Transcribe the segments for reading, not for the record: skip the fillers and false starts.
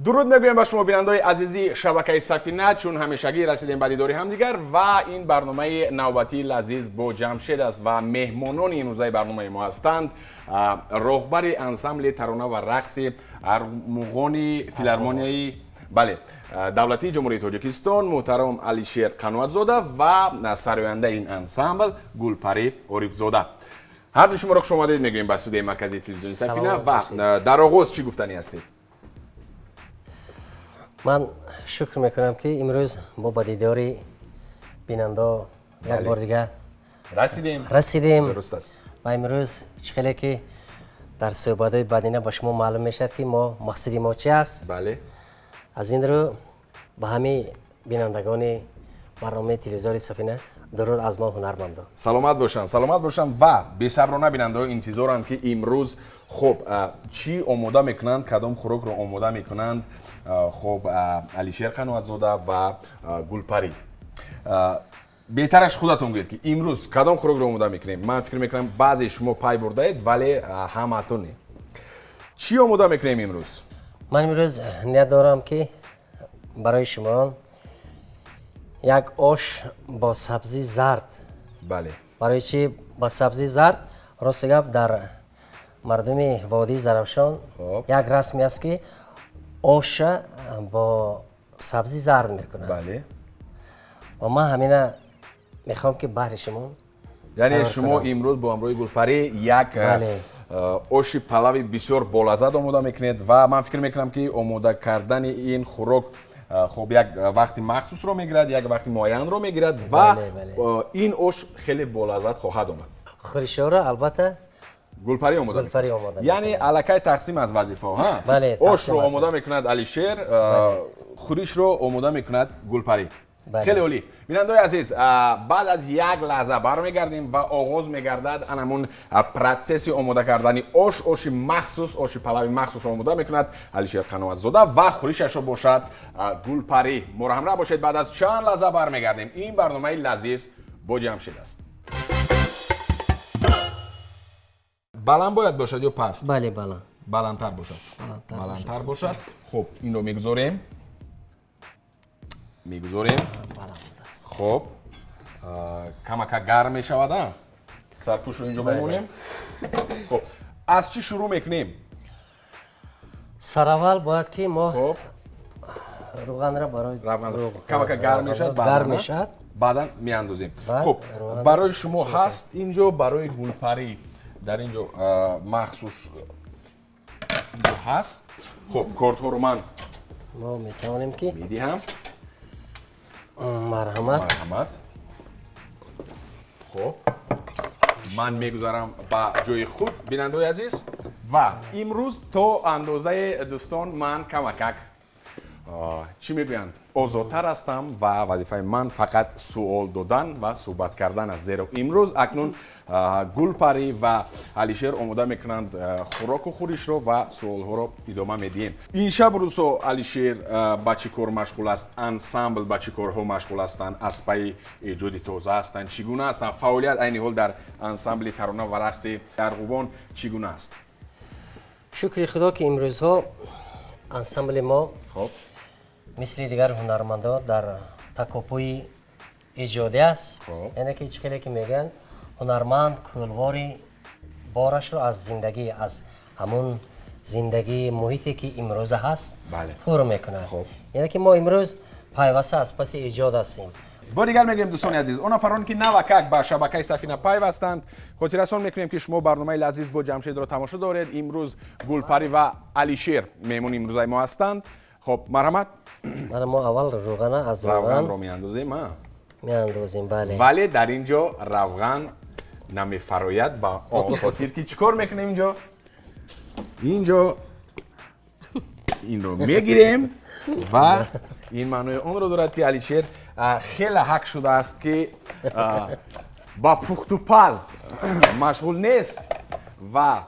Дуруд мегӯем ба шумо, бинандаои азизи шабакаи Сафина. Чун ҳамешагӣ расидем ба дидори ҳамдигар ва ин барномаи навбатии Лазиз бо Ҷамшед аст ва меҳмонони имрӯзаи барномаи мо ҳастанд роҳбари ансамбли тарона ва рақси армуғони филармонияи, бале, давлатии Ҷумҳурии Тоҷикистон муҳтарам Алишер Қаноатзода ва сарояндаи ин ансамбл Гулпарӣ Орифзода. Ҳарду шуморо хуш омадед мегӯем ба студияи марказии телевизиони Сафина. Ва дар оғоз чӣ гуфтанӣ ҳастед? Ман шукр мекунам, ки имрӯз мо ба дидори бинандао як бор дигар расидем. Расидем. Дуруст аст. Ва имрӯз чӣ хеле ки дар суҳбатҳои баъдина ба шумо маълум мешавад, ки мо мақсади мо чи аст. Аз ин рӯ ба ҳамаи бинандагони барномаи телевизори Сафина дуруд аз мо, ҳунармандон. Саломат бошанд, саломат бошанд. Ва бесаброна бинандаҳо интизоранд, ки имрӯз, хуб, чӣ омода мекунанд, кадом хӯрокро омода мекунанд, хуб, Алишер Қаноатзода ва Гулпарӣ. Беҳтараш худатон гӯед, ки имрӯз кадом хӯрокро омода мекунем. Ман фикр мекунам, баъзе шумо пай бурдаед, вале ҳамаатон не. Чӣ омода мекунем имрӯз? Ман имрӯз ният дорам, ки барои шумо як ош бо сабзи зард. Барои чӣ бо сабзи зард? Рости гап, дар мардуми водии Зарафшон як расме аст, ки оша бо сабзи зард мекунанд. Ва ман ҳамина мехоҳам, ки баҳри шумо Яъне шумо имрӯз бо ҳамроҳи Гулпарӣ як оши палави бисёр болаззат омода мекунед. Ва ман фикр мекунам, ки омода кардани ин хӯрок, хуб, як вақти махсусро мегирад, як вақти муайянро мегирад ва ин ош хеле болаззат хоҳад омад. Хӯришҳоро, албатта, Гулпарӣ омода. Гулпарӣ омода. Яъне аллакай тақсим аз вазифаҳо. Бале. Ошро омода мекунад Алишер, хӯришро омода мекунад Гулпарӣ. Хеле олӣ. Бинандаои азиз, баъд аз як лаҳза бармегардем ва оғоз мегардад анамун процесси омода кардани ош. Оши махсус, оши палави махсусро омода мекунад Алишер Қаноатзода ва хӯришашро бошад Гулпарӣ. Моро ҳамроҳ бошед, баъд аз чанд лаҳза бармегардем. Ин барномаи Лазиз бо Ҷамшед аст. Баланд бояд бошад ё паст? Бале, баланд. Баландтар бошад, баландтар бошад. Хуб, инро мегузорем, мегузорем. Хуб, камака гарм мешавад, сарпӯшро инҷо мемонем. Хуб, аз чӣ шурӯъ мекунем? Сараввал бояд, ки мо руғанро барои Камака гарм мешавад. Гарм мешавад. Баъдан меандозем. Хуб, барои шумо ҳаст инҷо, барои Гулпарӣ дар инҷо махсус инҷо ҳаст. Хуб, кордҳоро ман мо метавонем, ки медиҳам. Марҳамат. Марҳамат. Хуб, ман мегузарам ба ҷои худ, бинандаои азиз. Ва имрӯз то андозаи, дӯстон, ман камакак, чӣ мегӯянд, озодтар ҳастам ва вазифаи ман фақат суол додан ва суҳбат кардан аст, зеро имрӯз акнун Гулпарӣ ва Алишер омода мекунанд хӯроку хӯришро ва суолҳоро идома медиҳем. Ин шаб рӯзҳо Алишер ба чӣ кор машғул аст? Ансамбл ба чӣ корҳо машғул ҳастанд? Аз пайи эҷоди тоза ҳастанд? Чӣ гуна ҳастанд? Фаъолият айни ҳол дар ансамбли тарона ва рақси Арғувон чӣ гуна аст? Шукри Худо, ки имрӯзҳо ансамбли мо мисли дигар ҳунармандон дар такопӯи эҷодӣ аст. Яъне ки чӣ хеле ки мегӯянд, ҳунарманд кӯлвори борашро аз зиндагӣ, аз ҳамун зиндагии муҳите, ки имрӯза ҳаст, пур мекунад. Яъне ки мо имрӯз пайваста аз паси эҷод ҳастем. Бо дигар мегӯем, дӯстони азиз, он нафароне, ки навакак ба шабакаи Сафина пайвастанд, хотиррасон мекунем, ки шумо барномаи Лазиз бо Ҷамшедро тамошо доред. Имрӯз Гулпарӣ ва Алишер меҳмони имрӯзаи мо ҳастанд. Хоб, марҳамат. Мана, мо аввал рӯғана аз равғанро меандозем. Меандозем, бале. Вале дар ин ҷо равған намефарояд, ба он хотир ки чӣ кор мекунем? Инҷо инро мегирем ва ин маънои онро дорад, ки Алишер хеле ҳак шудааст, ки ба пухтупаз машғул нест. Ва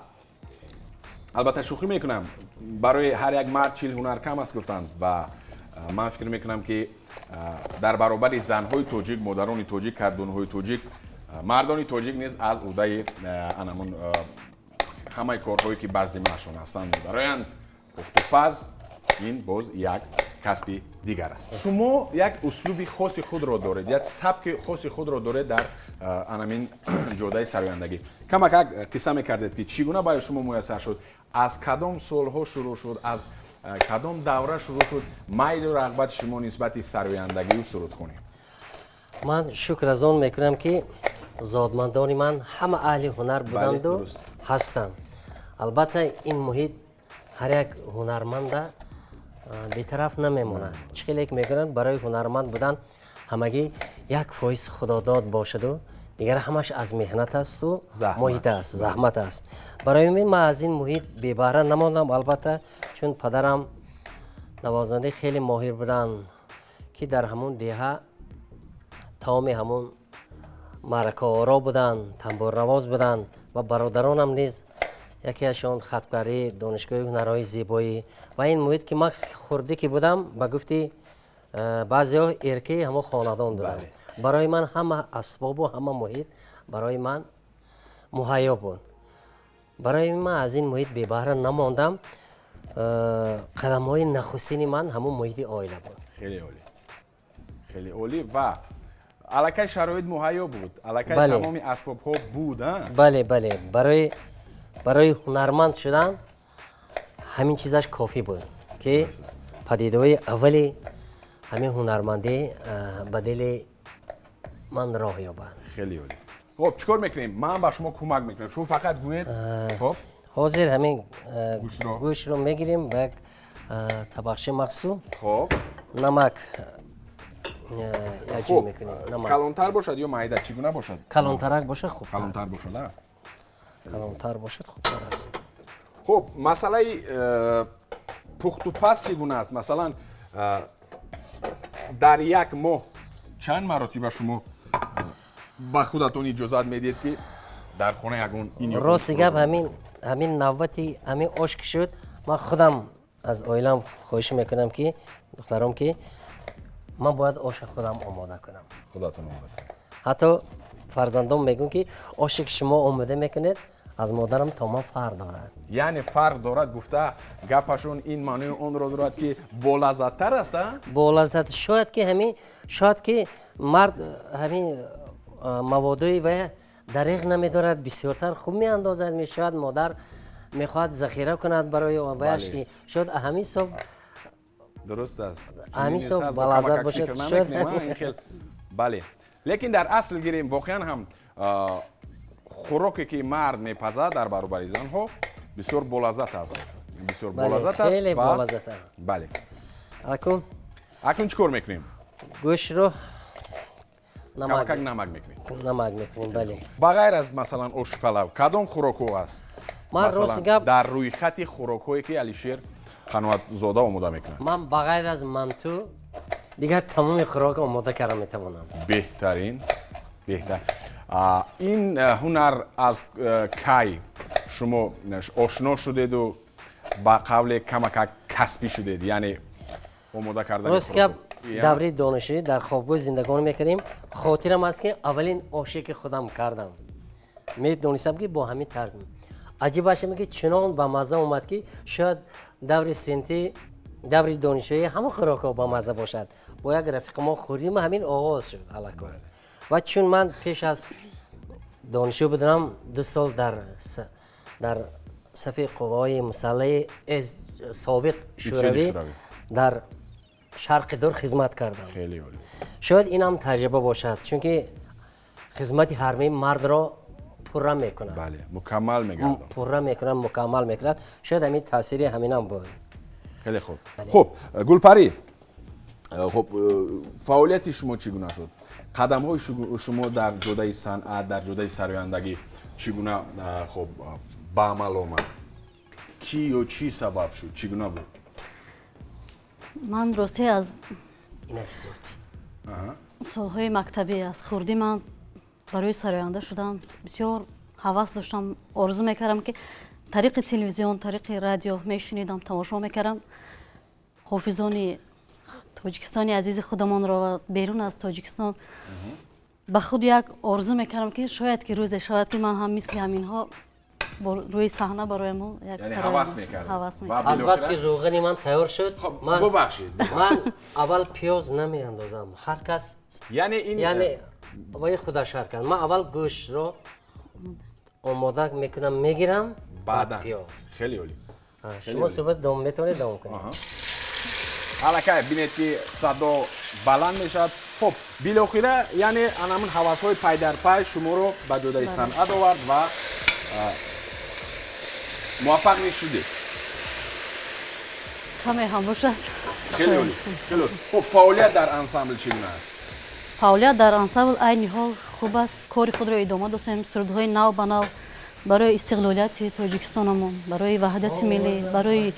албатта, шӯхӣ мекунам, барои ҳар як мард 40 ҳунар кам аст, гуфтанд. Ва ман фикр мекунам, ки дар баробари занҳои тоҷик, модарони тоҷик, кардунҳои тоҷик, мардони тоҷик низ аз ӯҳдаи анамун ҳамаи корҳое, ки бар зиммаашон ҳастанд, мебароянд. Пухтупаз Ин боз як касби дигар аст. Шумо як услуби хоси худро доред, як сабки хоси худро доред дар анамин ҷодаи сарояндагӣ. Камакак қисса мекардед, ки чӣ гуна барои шумо муяссар шуд, аз кадом солҳо шурӯъ шуд, аз кадом давра шурӯъ шуд майлу рағбати шумо нисбати сарояндагию сурудхонӣ? Ман шукр аз он мекунам, ки зодмандони ман ҳама аҳли ҳунар буданду ҳастанд. Албатта, ин муҳит ҳар як ҳунарманда бетараф намемонад. Чӣ хеле ки мегӯянд, барои ҳунарманд будан ҳамагӣ 1% худодод бошаду дигар ҳамаш аз меҳнат асту муҳит аст, заҳмат аст. Барои ин ман аз ин муҳит бебаҳра намондам. Албатта, чун падарам навозандаи хеле моҳир буданд, ки дар ҳамун деҳа тамоми ҳамун маъракаоро буданд, тамбурнавоз буданд ва бародаронам низ, якеашон хатмкардаи Донишгоҳи ҳунарҳои зебоӣ. Ва ин муҳит, ки ман хурдӣ ки будам, ба гуфти баъзеҳо, эркаи ҳамон хонадон будам. Барои ман ҳама асбобу ҳама муҳит барои ман муҳайё буд. Барои ман аз ин муҳит бебаҳра намондам. Қадамҳои нахустини ман ҳамон муҳити оила буд. Хеле олӣ, хеле олӣ. Ва аллакай шароит муҳайё буд, аллакай тамоми асбобҳо буд? Бале, барои ҳунарманд шудан ҳамин чизаш кофӣ буд, ки падидаҳои аввали ҳамин ҳунармандӣ ба дили ман роҳ ёбад. Хеле олӣ. Хуб, чӣ кор мекунем? Ман ба шумо кӯмак мекунам, шумо фақат гӯед. Хуб. Ҳозир ҳамин гӯштро мегирем ба як табақчаи махсус. Хуб. Намак яҷӯ мекунем. Калонтар бошад ё майда, чӣ гуна бошад? Калонтарак бошад хубтар. Калонтар бошад. Калонтар бошад хубтар аст. Хуб, масъалаи пухтупаз чӣ гуна аст? Масалан, дар як моҳ чанд маротиба шумо ба худатон иҷозат медиҳед, ки дар хона ягон ин? Рости гап, ҳамин навбати ҳамин ош ки шуд, ман худам аз оилам хоҳиш мекунам, ки духтаром, ки ман бояд оша худам омода кунам. Худатон омода. Ҳатто фарзандон мегӯянд, ки оше ки шумо омода мекунед, аз модарам то ман фарқ дорад. Яъне фарқ дорад гуфта гапашон ин маънои онро дорад, ки болаззаттар аст? Болаззат. Шояд ки ҳамин, шояд ки мард ҳамин маводои ва дареғ намедорад, бисёртар хуб меандозад. Мешояд модар мехоҳад захира кунад барои ваяш, ки шояд ҳамин ҳисоб. Дуруст аст. Ҳамин ҳисоб балаззат бошад. Шояд, бале. Лекин дар асл гирем, воқеан ҳам хӯроке ки мард мепазад, дар баробари занҳо бисёр болаззат аст, бисёр болаззат аст. Хеле болаззат. Бале. Акун Акнун чӣ кор мекунем? Гӯштро камакак намак мекунем. Намак мекунем, бале. Ба ғайр аз, масалан, оши палав кадом хӯрокҳо аст? Ман, рости гап, дар рӯйхати хӯрокҳое ки Алишер Қаноатзода омода мекунад. Ман ба ғайр аз манту дигар тамоми хӯрок омода карда метавонам. Беҳтарин, беҳтар. Ин ҳунар аз кай шумо ошно шудеду ба қавле камакак касбӣ шудед, яъне омода кардани? Рост гап, давраи донишҷӯӣ дар хобгоҳ зиндагонӣ мекардем. Хотирам аст, ки аввалин оше ки худам кардам, медонистам, ки бо ҳамин тарз. Аҷибаш аме, ки чунон ба мазза омад, ки шояд даври синтӣ, даври донишҷӯӣ ҳама хӯрокҳо ба мазза бошад. Бо як рафиқи мо хӯрдим, ҳамин оғоз шуд аллакай. Ва чун ман пеш аз донишҷӯ буданам 2 сол дар сафи қувваҳои мусаллаҳи собиқ Шӯравӣ дар Шарқи Дур хизмат кардам. Шояд инам таҷриба бошад, чунки хизмати ҳарбӣ мардро пурра мекунад. Мукаммал мегардад. Пурра мекунад, мукаммал мекунад. Шояд ҳамин таъсири ҳаминам буд. Хеле хуб. Хуб, Гулпарӣ, хуб, фаъолияти шумо чӣ гуна шуд? Қадамҳои шумо дар ҷодаи санъат, дар ҷодаи сарояндагӣ чӣ гуна, хуб, ба амал омад? Кӣ ё чӣ сабаб шуд, чӣ гуна буд? Ман росте аз солҳои мактабӣ, аз хурдӣ ман барои сароянда шудан бисёр ҳавас доштам, орзу мекардам, ки тариқи телевизион, тариқи радио мешунидам, тамошо мекардам ҳофизони Тоҷикистони азизи худамонро ва берун аз Тоҷикистон. Ба худ як орзу мекардам, ки шояд ки рӯзе шавад, ки ман ҳам мисли ҳаминҳо. рӯи саҳна барои мо як ҳавас мекард. Аз бас ки равғани ман тайёр шуд, ман бубахшид, ман аввал пиёз намеандозам. Ҳар кас яъне ин яъне вай худаш ҳар кас. Ман аввал гӯштро омода мекунам, мегирам, баъдан пиёз. Хеле олӣ. Шумо суҳбат метавонед давом кунед. Аллакай бинед ки садо баланд мешавад. Хуб, билохира яъне анамун ҳавасҳои пайдарпай шуморо ба ҷодаи санъат овард ва муваффақ низ шудед. Каме ҳам бошад. Хеле олӣ, хеле. Хуб, фаъолият дар ансамбл чӣ гуна аст? Фаъолият дар ансамбл айни ҳол хуб аст. Кори худро идома дошем, сурудҳои нав ба нав барои истиқлолияти Тоҷикистонамон, барои ваҳдати миллӣ, барои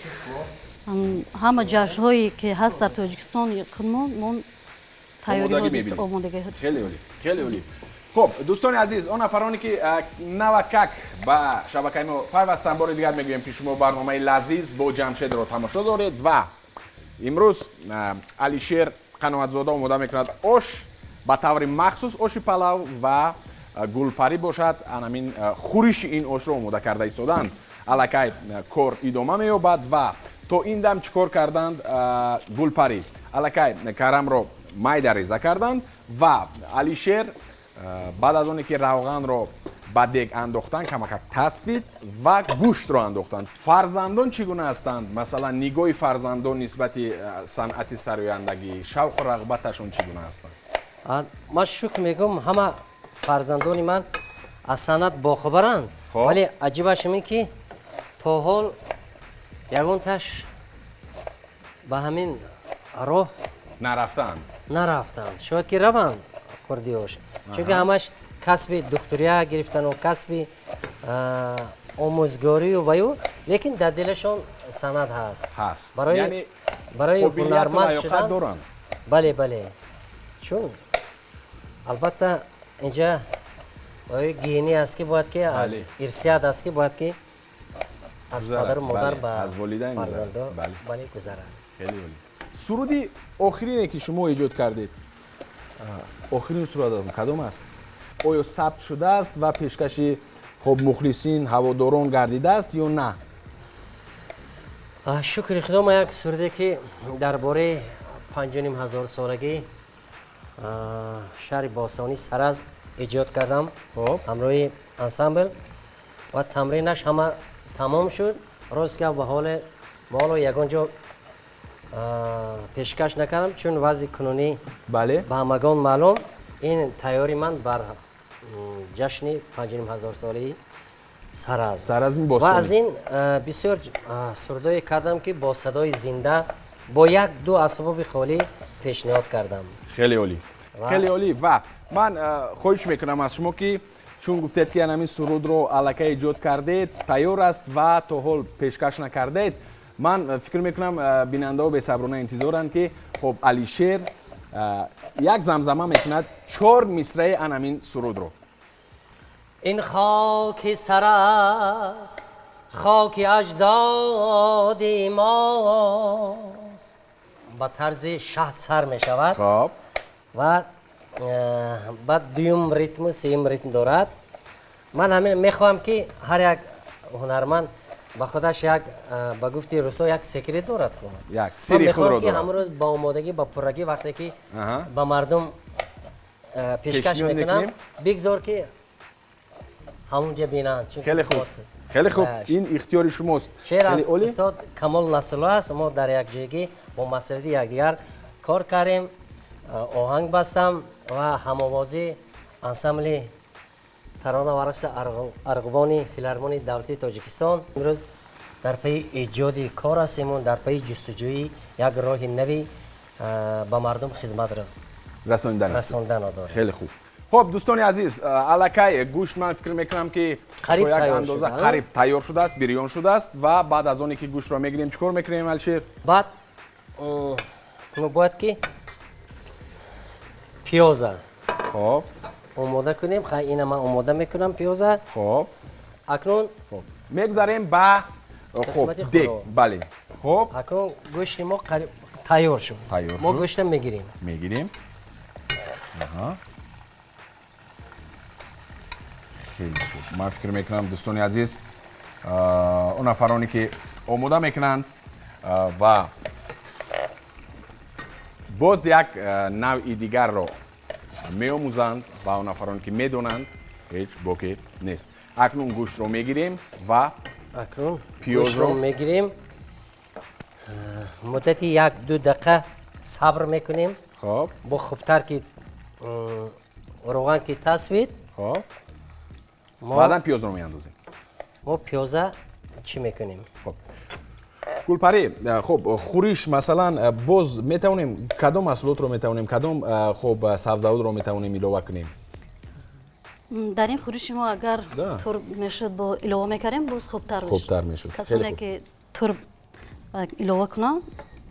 ҳама ҷашнҳое ки ҳаст дар Тоҷикистон худмон мо омодагӣ мебинем. Хеле олӣ, хеле олӣ. Хуб, дӯстони азиз, он нафароне ки навакак ба шабакаи мо пайвастанд, бори дигар мегӯем ки шумо барномаи лазиз бо Ҷамшедро тамошо доред ва имрӯз Алишер Қаноатзода омода мекунад ош ба таври махсус оши палав ва гулпарӣ бошад. Анамин хӯриши ин ошро омода карда истоданд. Аллакай кор идома меёбад ва то ин дам чӣ кор карданд гулпарӣ? Аллакай карамро майда реза карданд ва Алишер баъд аз оне ки равғанро ба дег андохтан, камакак тасфид ва гӯштро андохтанд. Фарзандон чӣ гуна ҳастанд? Масалан, нигоҳи фарзандон нисбати санъати сарояндагӣ, шавқу рағбаташон чӣ гуна ҳастанд? Ман шукр мегӯям, ҳама фарзандони ман аз санъат бохабаранд, вале аҷибаш ин ки то ҳол ягонташ ба ҳамин роҳ нарафтанд. Шояд ки раванд хурдиҳош, чунки ҳамаш касби духтурия гирифтану касби омӯзгорию ваю, лекин дар дилашон санъат ҳаст. Барои ҳунарманд шудан. Бале, бале, чун албатта инҷа барои гени аст ки бояд ки аз ирсият аст ки бояд ки аз падару модар ба фарзандо бале гузарад. Хеле олӣ. Суруди охирине ки шумо эҷод кардед, охирин сурудатон кадом аст? Оё сабт шудааст ва пешкаши хуб мухлисин, ҳаводорон гардидааст ё на? Шукри худо, ман як суруде ки дар бораи 5500 солагӣ шаҳри бостонии Саразм эҷод кардам ҳамроҳи ансамбл ва тамринаш ҳама тамом шуд. Рост гап, ба ҳоле мо ҳоло ягон ҷо пешкаш накардам, чун вазъи кунунӣ ба ҳамагон маълум. Ин тайёри ман бар ҷашни 5500 солаи Саразм ва аз ин бисёр сурудое кардам ки бо садои зинда бо як ду асбоби холӣ пешниҳод кардам. Хеле олӣ, хеле олӣ. Ва ман хоҳиш мекунам аз шумо ки чун гуфтед ки ҳамин сурудро аллакай эҷод кардед, тайёр аст ва то ҳол пешкаш накардед, ман фикр мекунам бинандаҳо бесаброна интизоранд ки хуб Алишер як замзама мекунад 4 мисраи анамин сурудро. Ин хоки Саразм хоки аҷдоди мост, ба тарзи шаҳд сар мешавад ва баъд дуюм ритму сеюм ритм дорад. Ман ҳамин мехоҳам ки ҳар як ҳунарманд ба худаш як, ба гуфти русо, як секрет дорад. Як сири худро дорад. Ҳамрӯз ба омодагӣ, ба пуррагӣ вақте ки ба мардум пешкаш мекунам, бигзор ки ҳамонҷа бинанд. Хеле хуб, хеле хуб, ин ихтиёри шумост. Шеър аз устод Камол Насрулло аст. Мо дар якҷоягӣ бо масъулияти якдигар кор кардем, оҳанг бастам ва ҳамовозӣ ансамбли тарона ва рақси арғувони филармонии давлатии Тоҷикистон. Имрӯз дар пайи эҷоди кор ҳастем, дар пайи ҷустуҷӯи як роҳи нави ба мардум хизмат расондан дорем. Хеле хуб. Хуб, дӯстони азиз, аллакай гӯшт ман фикр мекунам ки қариб андоза қариб тайёр шудааст, бирён шудааст ва баъд аз оне ки гӯштро мегирем чӣ кор мекунем, Алишер? Баъд мо бояд ки пиёза хоб омода кунем. Хай, ина ман омода мекунам пиёза. Хоб, акнун мегузарем ба хоб дег. Бале, хоб, акнун гӯшти мо қариб тайёр шуд. Мо гӯштро мегирем. Мегирем. Аҳа, хеле хуб. Ман фикр мекунам дӯстони азиз, Он нафароне ки омода мекунанд ва боз як навъи дигарро меомӯзанд ва он нафароне ки медонанд, ҳеҷ боке нест. Акнун гӯштро мегирем ва акнун пиёзро мегирем. Муддати 1-2 дақиқа сабр мекунем. Хоб. Бо хубтар ки равған ки тасвид. Хоб. Баъдан пиёзро меандозем. Мо пиёза чӣ мекунем? Хоб. Гулпарӣ, хоб, хӯриш масалан боз метавонем кадом маҳсулотро метавонем, кадом хоб сабзавотро метавонем илова кунем? Дар ин хӯриши мо агар турб мешуд бо илова мекардем, боз хубтар мешуд. Хубтар мешуд. Касоне ки турб илова кунанд,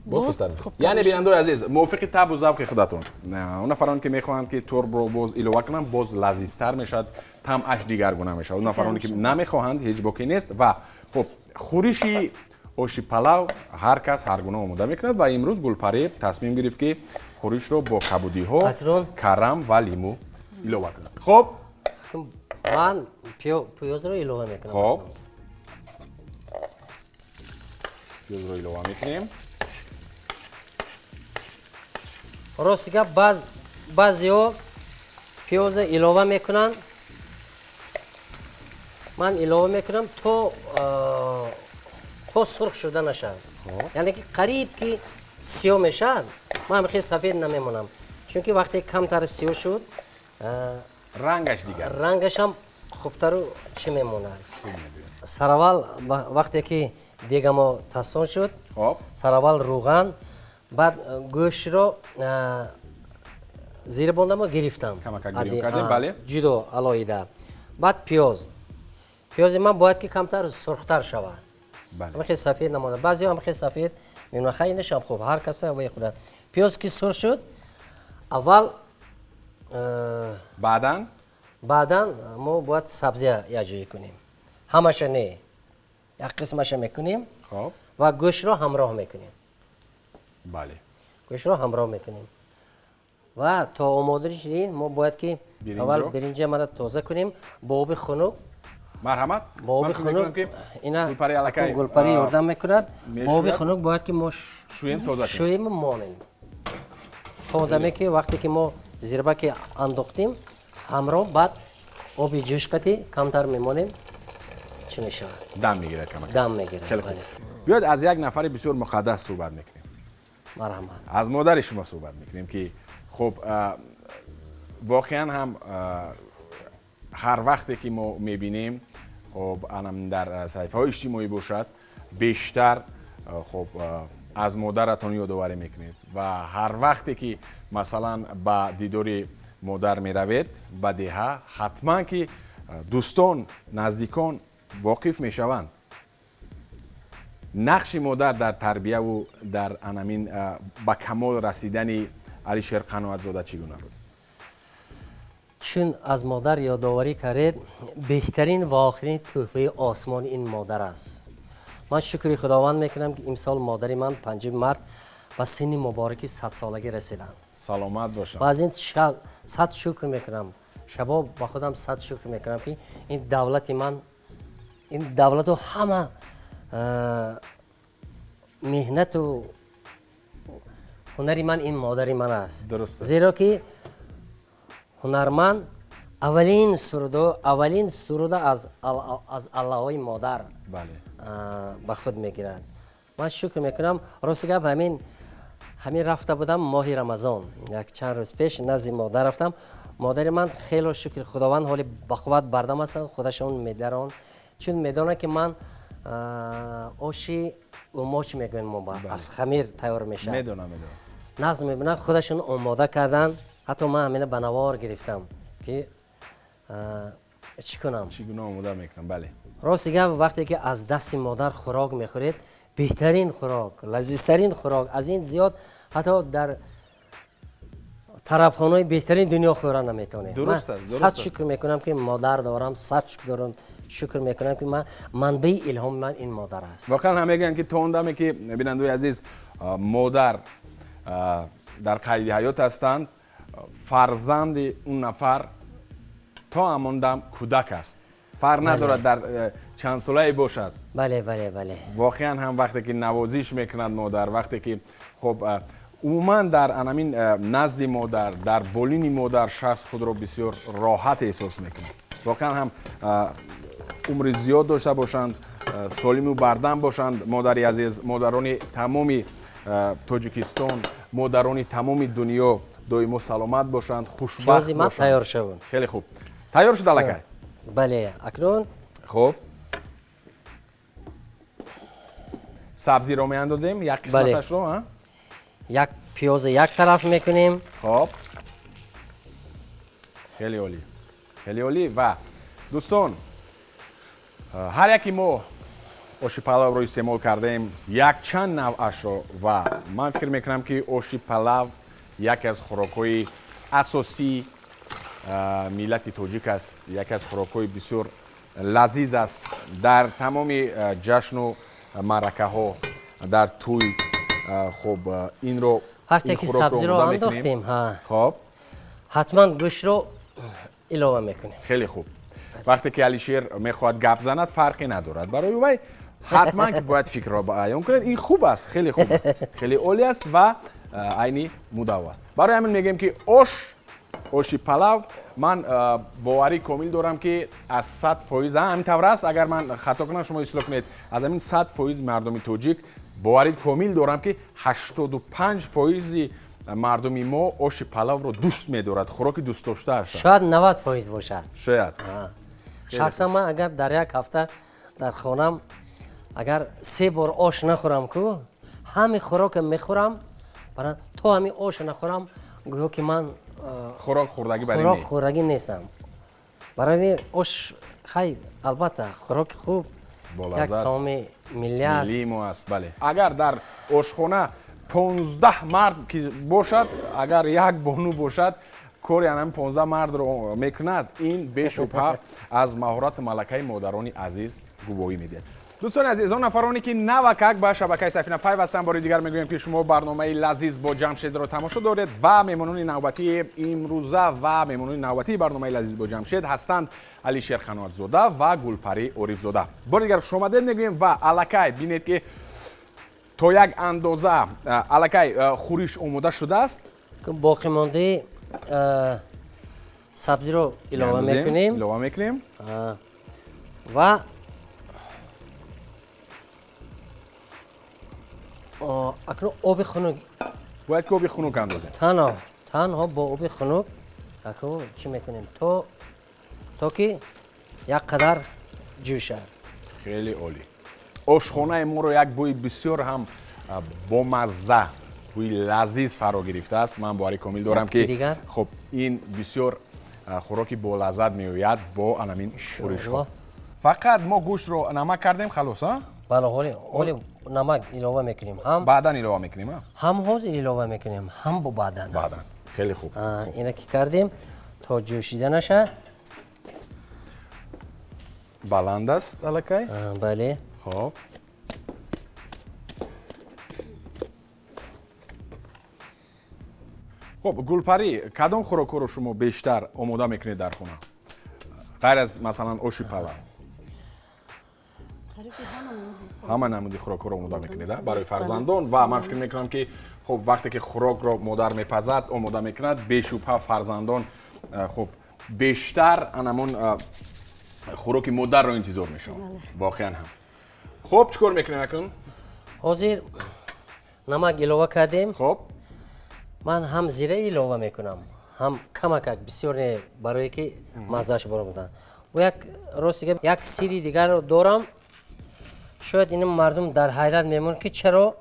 боз хубтар мешуд. Яъне бинандои азиз, мувофиқи табу завқи худатон. Он нафароне ки мехоҳанд ки турбро боз илова кунанд, боз лазизтар мешавад, тамъаш дигаргуна мешавад. Он нафароне ки намехоҳанд, ҳеҷ боке нест. Ва хуб, хӯриши оши палав ҳар кас ҳар гуна омода мекунад ва имрӯз Гулпарӣ тасмим гирифт ки хӯришро бо кабудиҳо, карам ва лимӯ илова кунад. Хоб, ман пиёзро илова мекунам. Хоб, пиёзро илова мекунем. Рости гап, баъзеҳо пиёзро илова мекунанд. Ман илова мекунам то сурх шуда нашавад. Яъне ки қариб ки сиёҳ мешавад, ман хеле сафед намемонам. Чунки вақте камтар сиёҳ шуд, рангаш дигар, рангашам хубтару чӣ мемонад. Сараввал вақте ки дега мо тасон шуд, сараввал рӯған, баъд гӯштро зир бондамо гирифтам. Ҷудо алоҳида. Баъд пиёз. Пиёзи ман бояд ки камтар сурхтар шавад. Ҳама хеле сафед намонад. Баъзеҳо ҳам хеле сафед мемонад. Хай инашам хуб, ҳар каса вай худа. Пиёз ки сурх шуд, аввал баъдан мо бояд сабзия якҷоя кунем. Ҳамаша не, як қисмаша мекунем ва гӯштро ҳамроҳ мекунем. Бале. Гӯштро ҳамроҳ мекунем. Ва то омода шудин мо бояд ки аввал биринҷа мана тоза кунем бо оби хунук. Марҳамат. Бо оби хунук ина Гулпарӣ ёрдам мекунад. Бо оби хунук бояд ки мо шӯем, тоза кунем. Шӯем монем. То одаме ки вақте ки мо зирбаки андохтем, ҳамроҳ баъд оби ҷӯшқати камтар мемонем, чӣ мешавад? Дам мегирад камак. Дам мегирад. Биёед аз як нафари бисёр муқаддас суҳбат мекунем. Марҳамат. Аз модари шумо суҳбат мекунем ки хуб воқеан ҳам ҳар вақте ки мо мебинем, хуб анам дар саҳифаҳои иҷтимоӣ бошад, бештар хуб аз модаратон ёдоварӣ мекунед ва ҳар вақте ки масалан ба дидори модар меравед ба деҳа, ҳатман ки дӯстон, наздикон воқиф мешаванд. Нақши модар дар тарбияву дар анамин ба камол расидани Алишер Қаноатзода чӣ гуна буд? Чун аз модар ёдоварӣ кардед, беҳтарин ва охирин тӯҳфаи осмон ин модар аст. Ман шукри Худованд мекунам ки имсол модари ман 5 март ба синни мубораки 100-солагӣ расиданд. Саломат бошанд. Ва аз ин 100 шукр мекунам. Шабоб ба худам 100 шукр мекунам ки ин давлати ман, ин давлату ҳама меҳнату ҳунари ман ин модари ман аст. Зеро ки ҳунарманд аввалин суруда аз аллаҳои модар ба худ мегирад. Ман шукр мекунам. Рости гап, ҳамин рафта будам моҳи Рамазон, як чанд рӯз пеш назди модар рафтам. Модари ман хело шукри Худованд ҳоли ба қувват бардам ҳастанд, худашон медаранд, чун медонанд ки ман оши умоч мегӯем мо, аз хамир тайёр мешавад. Медонам. Нағз мебинанд, худашон омода карданд. Ҳатто ман ҳамина ба навор гирифтам ки чӣ кунам, чӣ гуна омода мекунам. Бале, рости гап, вақте ки аз дасти модар хӯрок мехӯред, беҳтарин хӯрок, лазизтарин хӯрок, аз ин зиёд ҳатто дар тарабхонаҳои беҳтарин дунё хӯра наметавонед. Дуруст аст. Сад шукр мекунам ки модар дорам, сад шукр мекунам ки ман манбаи илҳоми ман ин модар аст. Воқеан ҳам мегӯянд ки то он даме ки бинандои азиз модар дар қайди ҳаёт ҳастанд, фарзанди он нафар то ҳамон дам кӯдак аст. Фарқ надорад дар чанд солае бошад. Бале, бале, бале. Воқеан ҳам вақте ки навозиш мекунад модар, вақте ки хуб умуман дар анамин назди модар, дар болини модар шахс худро бисёр роҳат эҳсос мекунад. Воқеан ҳам умри зиёд дошта бошанд, солиму бардам бошанд модари азиз, модарони тамоми Тоҷикистон, модарони тамоми дунё доимо саломат бошанд, хушбахт бошанд. Тайёр шаванд. Хеле хуб. Тайёр шуд аллакай? Бале, акнун хуб. Сабзиро меандозем, як қисматашро, а? Як пиёза як тараф мекунем. Хуб. Хеле олӣ. Хеле олӣ ва дӯстон, ҳар яки мо оши палавро истеъмол кардаем якчанд навъашро ва ман фикр мекунам ки оши палав яке аз хӯрокҳои асосии миллати тоҷик аст, яке аз хӯрокҳои бисёр лазиз аст. Дар тамоми ҷашну маъракаҳо, дар тӯй хуб инро вақте ки сабзиро андохтем, хуб ҳатман гӯштро илова мекунем. Хеле хуб. Вақте ки Алишер мехоҳад гап занад, фарқе надорад барои вай, ҳатман ки бояд фикрро баён кунад. Ин хуб аст, хеле хуб аст, хеле олӣ аст ва айни муддао аст. Барои ҳамин мегӯем ки оши палав ман боварӣ комил дорам ки аз 100% ҳамин тавр аст. Агар ман хато кунам шумо ислоҳ кунед. Аз ҳамин 100% мардуми тоҷик боварӣ комил дорам ки 85% мардуми мо оши палавро дӯст медорад, хӯроки дӯстдоштааш аст. Шояд 90% бошад. Шояд. Шахсан ман агар дар як ҳафта дар хонам агар 3 бор ош нахӯрам ку, ҳамин хӯрока мехӯрам, то ҳамин ош нахӯрам гӯё ки ман хӯрок хӯрдагӣ барои хӯрок хӯрдагӣ нестам. Барои ош хай албатта хӯроки хуб, як таоми миллӣ аст. Миллии мо аст, бале. Агар дар ошхона 15 мард ки бошад, агар як бону бошад, кори анам 15 мардро мекунад. Ин бешубҳа аз маҳорату малакаи модарони азиз гувоҳӣ медиҳад. Дӯстони азиз, он нафароне ки навакак ба шабакаи Сафина пайвастанд, бори дигар мегӯем ки шумо барномаи лазиз бо Ҷамшедро тамошо доред ва меҳмонони навбатии имрӯза ва меҳмонони навбатии барномаи лазиз бо Ҷамшед ҳастанд Алишер Қаноатзода ва Гулпарӣ Орифзода. Бори дигар хушомадед мегӯем ва аллакай бинед ки то як андоза аллакай хӯриш омода шудааст. Боқимондаи сабзиро илова мекунем. Илова мекунем ва акнун оби хунук. Бояд ки оби хунук андозем. Танҳо бо оби хунук акнун чӣ мекунем то ки як қадар ҷӯшад. Хеле олӣ. Ошхонаи моро як бӯи бисёр ҳам бомазза, бӯи лазиз фаро гирифтааст. Ман боварӣ комил дорам ки хуб ин бисёр хӯроки болаззат меояд бо анамин хӯришҳо. Фақат мо гӯштро намак кардем, халос, а? Бале, ҳоле намак илова мекунем. Ҳам баъдан илова мекунем, а? Ҳам ҳозир илова мекунем, ҳам бо баъдан. Баъдан. Хеле хуб. Ина ки кардем то ҷӯшиданаша. Баланд аст аллакай? Бале. Хуб. Хуб, Гулпарӣ, кадом хӯрокҳоро шумо бештар омода мекунед дар хона? Ғайр аз масалан оши палав. Ҳама намуди хӯрокҳоро омода мекунед барои фарзандон ва ман фикр мекунам ки хуб вақте ки хӯрокро модар мепазад, омода мекунад, бешубҳа фарзандон хуб бештар анамон хӯроки модарро интизор мешаванд. Воқеан ҳам. Хуб, чӣ кор мекунем акнун? Ҳозир намак илова кардем. Хуб. Ман ҳам зира илова мекунам, ҳам камакак бисёр не, барое ки маззааш баромадан. Бо як рости як сири дигарро дорам. Шояд ин мардум дар ҳайрат мемонад ки чаро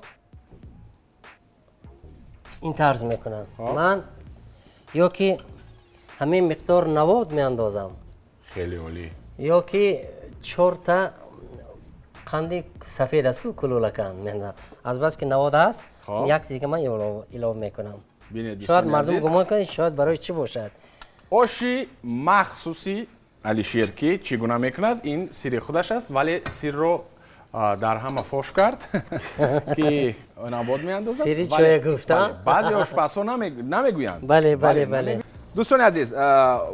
ин тарз мекунанд. Ман ё ки ҳамин миқдор навод меандозам. Хеле олӣ. Ё ки 4 та қанди сафед аст ки кулулакан меандозам. Аз бас ки навод аст, як дига ман илова мекунам. Шояд мардум гумон кунад, шояд барои чӣ бошад. Оши махсуси Алишер ки чӣ гуна мекунад, ин сири худаш аст, вале сирро дар ҳама фош кард ки навод меандозад. Сири чоя гуфтам. Баъзе ошпазҳо намегӯянд. Бале, бале, бале. Дӯстони азиз,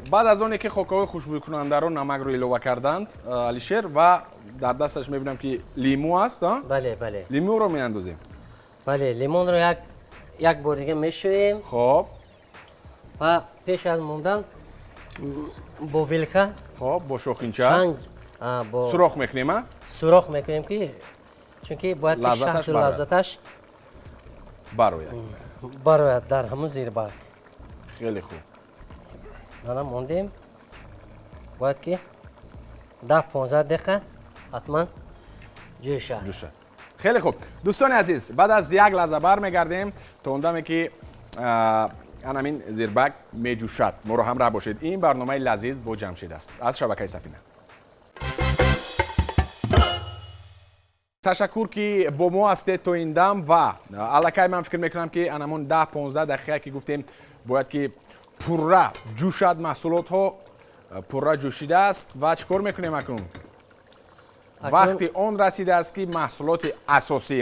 баъд аз оне ки хокаҳои хушбӯйкунандаро намакро илова карданд Алишер, ва дар дасташ мебинам ки лимӯ аст. Бале, бале. Лимӯро меандозем. Бале, лимонро як бор дига мешӯем. Хоб. Ва пеш аз мондан бо вилка, хоб, бо шохинча сурох мекунем, а? Сурох мекунем, ки чунки бояд ки шаҳду лаззаташ барояд. Барояд дар ҳамун зирбак. Хеле хуб. Мана мондем. Бояд ки 10-15 дақиқа ҳатман ҷӯшад. Ҷӯшад. Хеле хуб. Дӯстони азиз, баъд аз як лаҳза бармегардем то он даме ки анамин зирбак меҷӯшад. Моро ҳамроҳ бошед. Ин барномаи лазиз бо Ҷамшид аст аз шабакаи Сафина. Ташаккур ки бо мо ҳастед то ин дам ва аллакай ман фикр мекунам ки анамон 10-15 дақиқа ки гуфтем бояд ки пурра ҷӯшад, маҳсулотҳо пурра ҷӯшидааст. Ва чӣ кор мекунем акнун? Вақти он расидааст ки маҳсулоти асосӣ,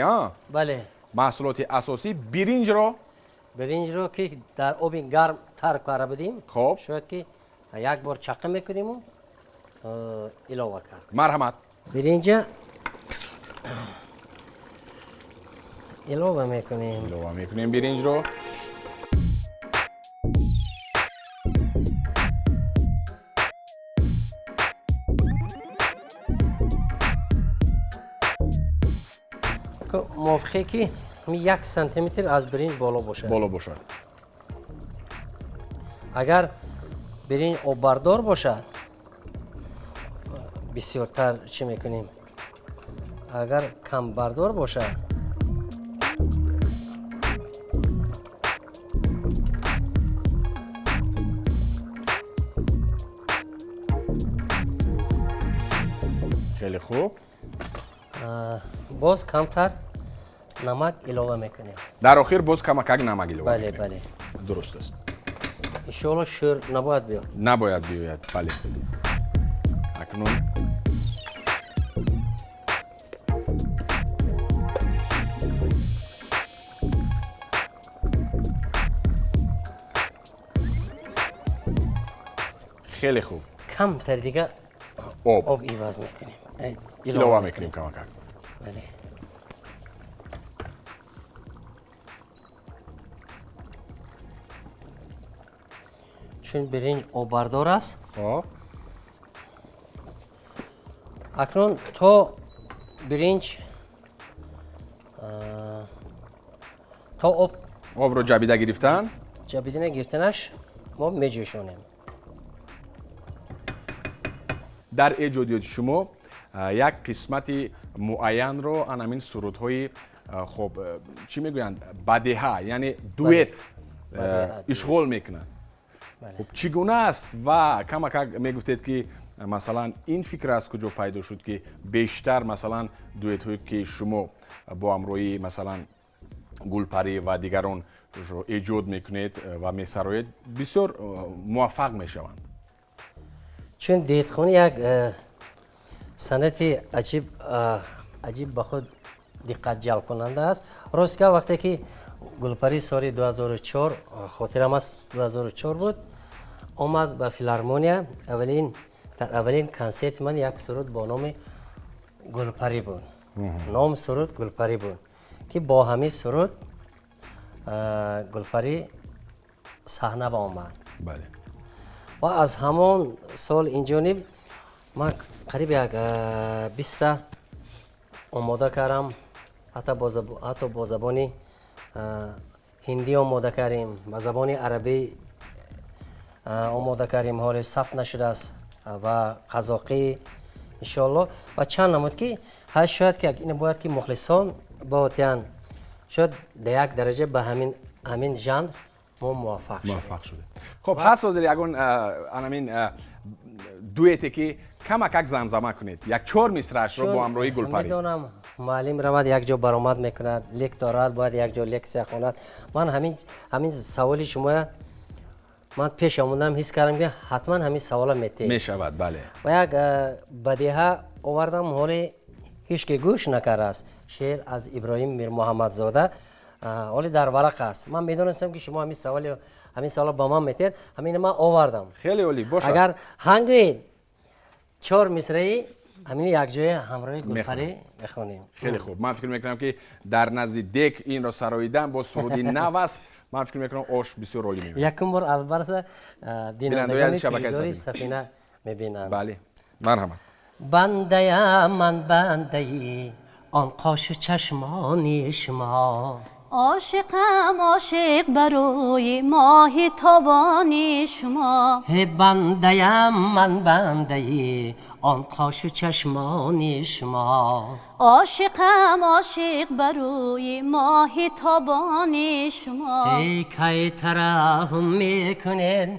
бале, маҳсулоти асосӣ биринҷро, биринҷро ки дар оби гарм тар карда будем, хоб, шояд ки як бор чақа мекуниму илова кард. Марҳамат. Биринҷа илова мекунем. Илова мекунем биринҷро. Мувофиқе ки 1 сантиметр аз биринҷ боло бошад. Боло бошад. Агар биринҷ оббардор бошад, бисёртар чӣ мекунем? Агар камбардор бошад, хеле хуб. Боз камтар намак илова мекунем. Дар охир боз камакак намак илова бале, мекунем. Бале. Дуруст аст. Иншоалло шӯр набояд биёд. Набояд биёяд, бале. Акнун хеле хуб. Камтар дига об. Об иваз мекунем. Илова мекунем камакак. Бале. Чун биринҷ оббардор аст. Хоб. Акнун то биринҷ то об обро ҷабида гирифтан, ҷабида гирифтанаш мо меҷӯшонем. Дар эҷодиёти шумо як қисмати муайянро анамин сурудҳои, хоб, чӣ мегӯянд, бадеҳа, яъне дуэт ишғол мекунад. Хуб, чӣ гуна аст? Ва камакак мегуфтед ки масалан ин фикр аз куҷо пайдо шуд ки бештар масалан дуэтҳое ки шумо бо ҳамроҳии масалан Гулпарӣ ва дигарон эҷод мекунед ва месароед, бисёр муваффақ мешаванд? Чун дуэтхонӣ як санъати аҷиб ба худ диққат ҷалбкунанда аст. Рост гап, вақте ки Гулпарӣ соли 2004, хотирам аст, 2004 буд, омад ба филармония, дар аввалин консерти ман як суруд бо номи Гулпарӣ буд. Ном суруд Гулпарӣ буд, ки бо ҳамин суруд Гулпарӣ саҳна ба омад. Бале. Ва аз ҳамон сол инҷониб ман қариб як 20 омода кардам, ҳатто бо забони ҳиндӣ омода кардем, ба забони арабӣ омода кардем, ҳоле сабт нашудааст, ва қазоқӣ иншоалло. Ва чанд намуд ки ҳар шояд ки ин бояд ки мухлисон боотиянд, шояд дар як дараҷа ба ҳамин жанр мо муваффақ шудем. Муваффақ шудем. Хоб, ҳаст ҳозир ягон анамин дуэте ки камакак замзама кунед, як 4 мисраашро бо ҳамроҳии Гулпарӣ? Медонам, муаллим равад як ҷо баромад мекунад, лектор равад бояд як ҷо лексия хонад. Ман ҳамин саволи шумоя ман пеш омадам, ҳис кардам ки ҳатман ҳамин савола метеҳед. Мешавад, бале. Ва як бадеҳа овардам, ҳоле ҳеҷ ки гӯш накардааст. Шеър аз Иброҳим Мирмуҳаммадзода, ҳоле дар варақ аст. Ман медонистам, ки шумо ҳамин савол ба ман метиҳед, ҳамин ман овардам. Хеле олӣ бошад. Агар ҳангӯед 4 мисраи ҳамин якҷоя ҳамроҳи Гулпарӣ мехонем. Хеле хуб. Ман фикр мекунам, ки дар назди дек инро сароидан бо суруди нав аст. Ман фикр мекунам, ош бисёр олӣ мебинад. Якум бор албатта бинандагони телевизори Сафина мебинанд. Бале, марҳамат. Бандаям ман, бандаи он қошу чашмони шумо, ошиқам, ошиқ барои моҳи тобони шумо. Ҳе бандаям ман, бандаи он қошу чашмони шумо, ошиқам, ошиқ барои моҳи тобони шумо. Эй кай тараҳум мекунед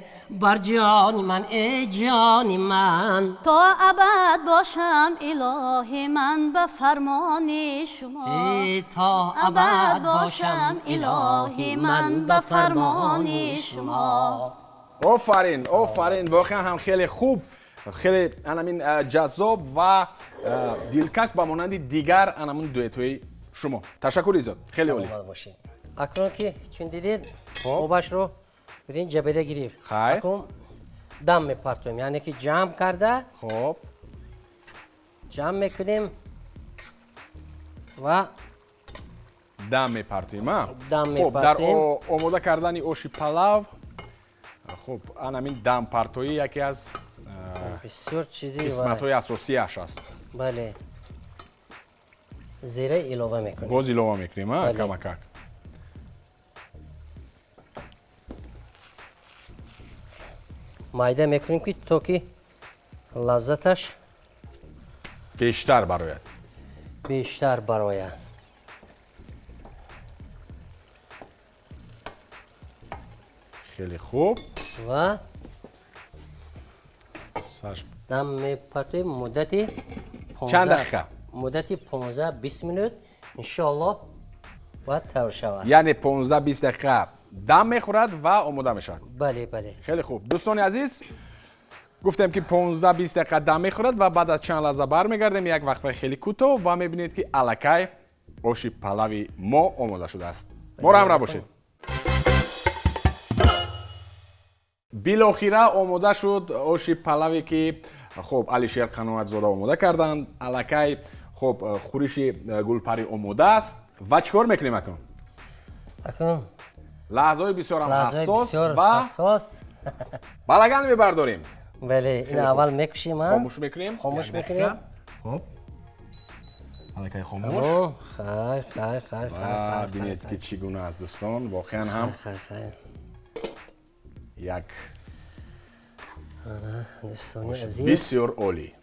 бар ҷони ман, эй ҷони ман, то абад бошам илоҳи ман ба фармони шумо. Эй то абад бошам илоҳи ман ба фармони шумо. Офарин, офарин, воқеан ҳам хеле хуб, хеле анамин ҷаззоб ва дилкаш, ба монанди дигар анамун дуэтҳои шумо. Ташаккури зиёд, хеле олӣ. Акнун ки чун дидед, обашро бирин ҷабеда гирифт, акнун дам мепартоем, яъне ки ҷамъ карда, хоб, ҷамъ мекунем ва дам мепартоем. Дам хоб, дар мепартоем. Омода кардани оши палав, хуб, анамин дампартоӣ яке аз бисёр чизи қисматҳои асосиаш аст. Бале, зира илова мекунем. Боз илова мекунем, камакак. Майда мекунем, ки то ки лаззаташ бештар барояд. Бештар барояд. Хеле хуб. Ва дам мепартоем муддати чанд дақиқа? Муддати 15-20 минут, иншоаллоҳ, бояд тавр шавад. Яъне 15-20 дақиқа дам мехӯрад ва омода мешавад. Бале, бале. Хеле хуб, дӯстони азиз, гуфтем, ки 15-20 дақиқа дам мехӯрад ва баъд аз чанд лаҳза бармегардем, як вақфаи хеле кӯтоҳ, ва мебинед, ки аллакай оши палави мо омода шудааст. Моро ҳамроҳ бошед. Билохира омода шуд оши палаве, ки хуб Алишер Қаноатзода омода карданд. Аллакай хуб хӯриши Гулпарӣ омода аст. Ва чӣ кор мекунем акнун? Акнун лаҳзаҳои бисёрам ҳассос ва ҳассос. Балаган мебардорем. Бале, ин аввал мекушем. Хомӯш мекунем. Хомӯш мекунем. Хоб, аллакай хомӯш. Хайр, хайр, хайр. Ва бинед, ки чӣ гуна аст, дӯстон, воқеан ҳам як дӯстони азиз, бисёр олӣ.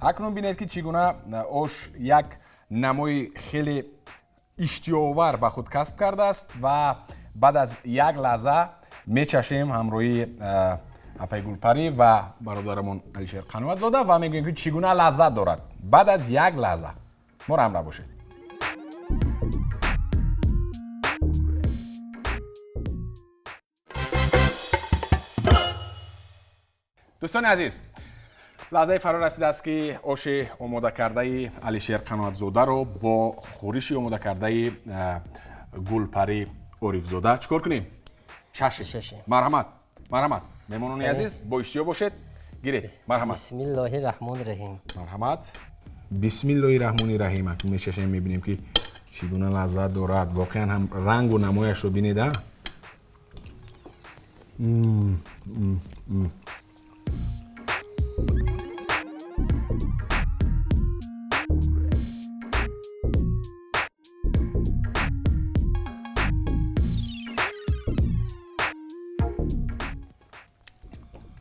Акнун бинед, ки чӣ гуна ош як намои хеле иштиёовар ба худ касб кардааст, ва баъд аз як лаҳза мечашем ҳамроҳи апаи Гулпарӣ ва бародарамон Алишер Қаноатзода ва мегӯем, ки чӣ гуна лаззат дорад. Баъд аз як лаҳза моро ҳамроҳ бошед. Дӯстони азиз, лаҳзаи фаро расидааст, ки оши омодакардаи Алишер Қаноатзодаро бо хӯриши омодакардаи Гулпарӣ Орифзода чӣ кор кунем? Чашем. Марҳамат, марҳамат, меҳмонони азиз, бо иштиҳо бошед, гиред, марҳамат. Бисмиллоҳи раҳмони раҳим. Марҳамат, бисмиллоҳи раҳмони раҳим. Акнун мечашем, мебинем, ки чӣ гуна лаззат дорад. Воқеан ҳам рангу намояшро бинед, а.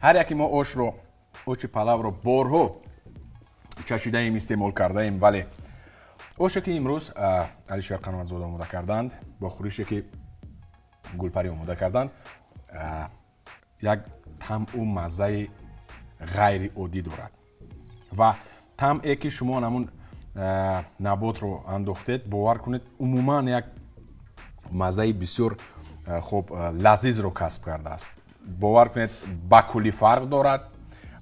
Ҳар яке мо ошро, оши палавро борҳо чашидаем, истеъмол кардаем, вале Оше ки имрӯз Алишер Қаноатзода омода карданд, бо хӯрише ки Гулпарӣ омода карданд, як тамъу маззаи ғайриоддӣ дорад ва тамъе ки шумо ҳамун наботро андохтед, бовар кунед, умуман як маззаи бисёр хуб, лазизро касб кардааст. Бовар кунед, ба куллӣ фарқ дорад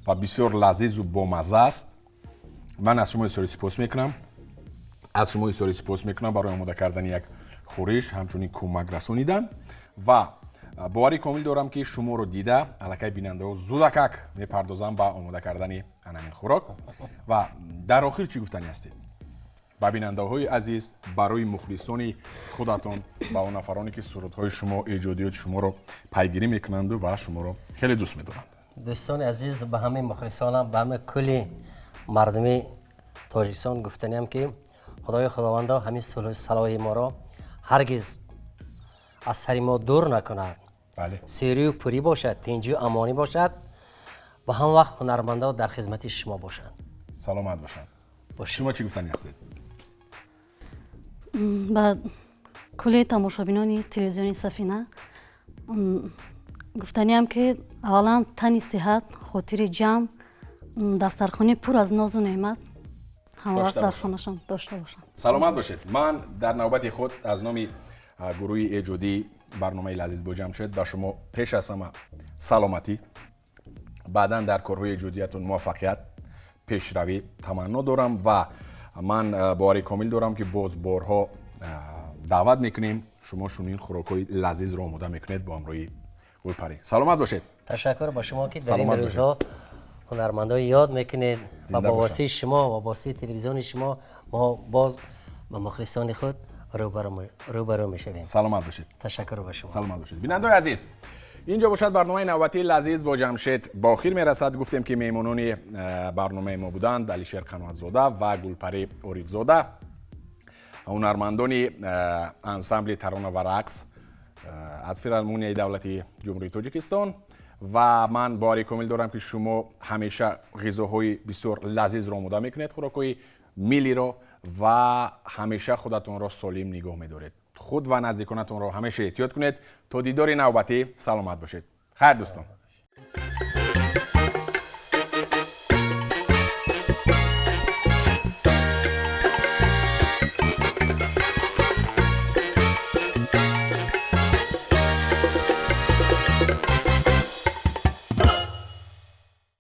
ва бисёр лазизу бомазза аст. Ман аз шумо изҳори сипос мекунам, аз шумо изҳори сипос мекунам барои омода кардани як хӯриш, ҳамчунин кӯмак расонидан, ва боварӣ комил дорам, ки шуморо дида аллакай бинандаҳо зудакак мепардозанд ба омода кардани анамин хӯрок. Ва дар охир чӣ гуфтанӣ ҳастед ба бинандаҳои азиз, барои мухлисони худатон, ба он нафароне ки сурудҳои шумо, эҷодиёти шуморо пайгирӣ мекунанду ва шуморо хеле дӯст медоранд? Дӯстони азиз, ба ҳамаи мухлисонам, ба ҳамаи кулли мардуми Тоҷикистон гуфтаниам, ки Худои Худовандо ҳамин сулҳу салоҳи моро ҳаргиз аз сари мо дур накунад. Серию пурӣ бошад, тинҷию амонӣ бошад ва ҳам вақт ҳунармандо дар хизмати шумо бошанд. Саломат бошанд. Шумо чӣ гуфтанӣ ҳастед? Ба кулли тамошобинони телевизиони Сафина гуфтаниам, ки аввалан тани сиҳат, хотири ҷамъ, дастархони пур аз нозу неъмат ҳамавақт дар хонашон дошта бошанд. Саломат бошед. Ман дар навбати худ аз номи гурӯҳи эҷодии барномаи «Лазиз бо Ҷамшед» ба шумо пеш аз ҳама саломатӣ, баъдан дар корҳои эҷодиятон муваффақият, пешравӣ таманно дорам ва ман боварӣ комил дорам, ки боз борҳо даъват мекунем шумо, чунин хӯрокҳои лазизро омода мекунед бо ҳамроҳи Гулпарӣ. Саломат бошед. Ташаккур ба шумо, ки дар ин рӯзҳо ҳунармандо ёд мекунед, ва бо воситаи шумо ва воситаи телевизиони шумо мо боз ба мухлисони худ рӯбарӯ мешавем. Саломат бошед. Ташаккур ба шумо. Саломат бошед. Бинандаои азиз, инҷо бошад, барномаи навбатии «Лазиз бо Ҷамшед» ба охир мерасад. Гуфтем, ки меҳмонони барномаи мо буданд Алишер Қаноатзода ва Гулпарӣ Орифзода, ҳунармандони ансамбли тарона ва рақс аз Филармонияи давлатии Ҷумҳурии Тоҷикистон. Ва ман боварӣ комил дорам, ки шумо ҳамеша ғизоҳои бисёр лазизро омода мекунед, хӯрокҳои миллиро, ва ҳамеша худатонро солим нигоҳ медоред. Худ ва наздиконатонро ҳамеша эҳтиёт кунед. То дидори навбатӣ саломат бошед. Хайр, дӯстон.